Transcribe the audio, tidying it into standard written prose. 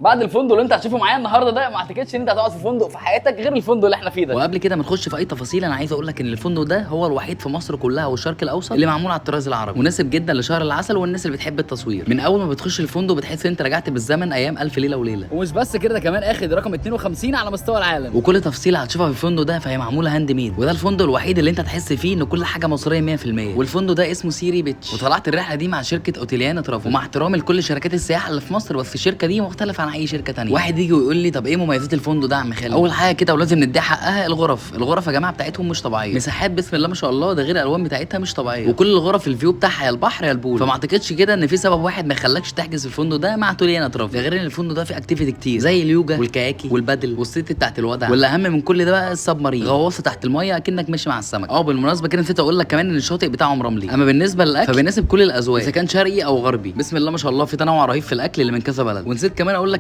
بعد الفندق اللي انت هتشوفه معايا النهارده ده، ما اعتقدش ان انت هتقعد في فندق في حياتك غير الفندق اللي احنا فيه ده. وقبل كده ما نخش في اي تفاصيل، انا عايز اقول لك ان الفندق ده هو الوحيد في مصر كلها والشرق الاوسط اللي معمول على الطراز العربي، مناسب جدا لشهر العسل والناس اللي بتحب التصوير. من اول ما بتخش الفندق بتحس ان انت رجعت بالزمن ايام الف ليلة وليله. ومش بس كده، ده كمان اخد رقم 52 على مستوى العالم. وكل تفصيله هتشوفها في الفندق ده فهي معمولة handmade، وده الفندق الوحيد اللي انت تحس فيه ان كل حاجة مصرية 100%. والفندق ده اسمه سيري بيتش. وطلعت الرحلة دي مع شركة اوتيليانا ترافل، ومع احترامي لكل شركات السياحة اللي في مصر، بس الشركة دي مختلفة عن اي شركة تانية. واحد يجي ويقول لي طب ايه مميزات الفندق ده يا عم خالد؟ اول حاجة كده ولازم نديها حقها، الغرف. الغرف يا جماعة بتاعتهم مش طبيعيه، مساحات بسم الله ما شاء الله، ده غير الالوان بتاعتها مش طبيعيه، وكل الغرف ال view بتاعها يا البحر يا ال pool. فما اعتقدش كده ان في سبب واحد ما يخلكش تحجز الفندق ده مع توليانا ترافل. ده غير ان الفندق ده فيه activity كتير زي اليوجا والكياكي والبادل والست بتاعت الودع، والاهم من كل ده بقى ال submarine، غواصه تحت المية اكنك ماشي مع السمك. بالمناسبة كده نسيت اقول لك كمان ان الشاطئ بتاعهم رملي. اما بالنسبة للاكل فبيناسب كل الاذواق، اذا كان شرقي او غربي. بسم الله ما شاء الله في تنوع رهيب في الاكل اللي من كذا بلد. ونسيت كمان اقول لك